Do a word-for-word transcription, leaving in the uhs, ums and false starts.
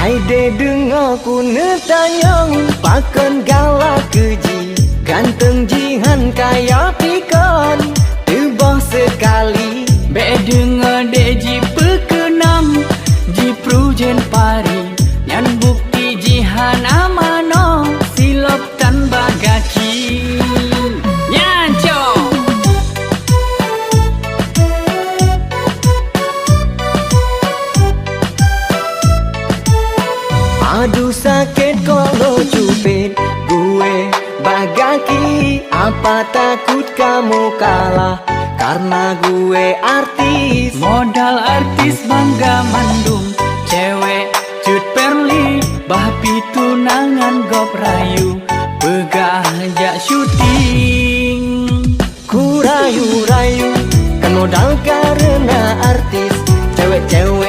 Hai deh deungoe ku neutanyong, pakon galak keu jih? Ganteng jih han kaya pikon, teuboh seukali. Bèk deungoe deh jipeukeunong, jiprujen pari, nyan bukti jih hana manoe, silop tan bak gaki. Nyan cok! Aduh sakét kok lôn cubit gue bak gaki, apa takut kamu kalah karena gue artis. Modal artis bangga mandum, cewek cut Perli, bah pi tunangan gob rayu, peugah jak syuting. Ku rayu-rayu, kan modal karena artis, cewek-cewek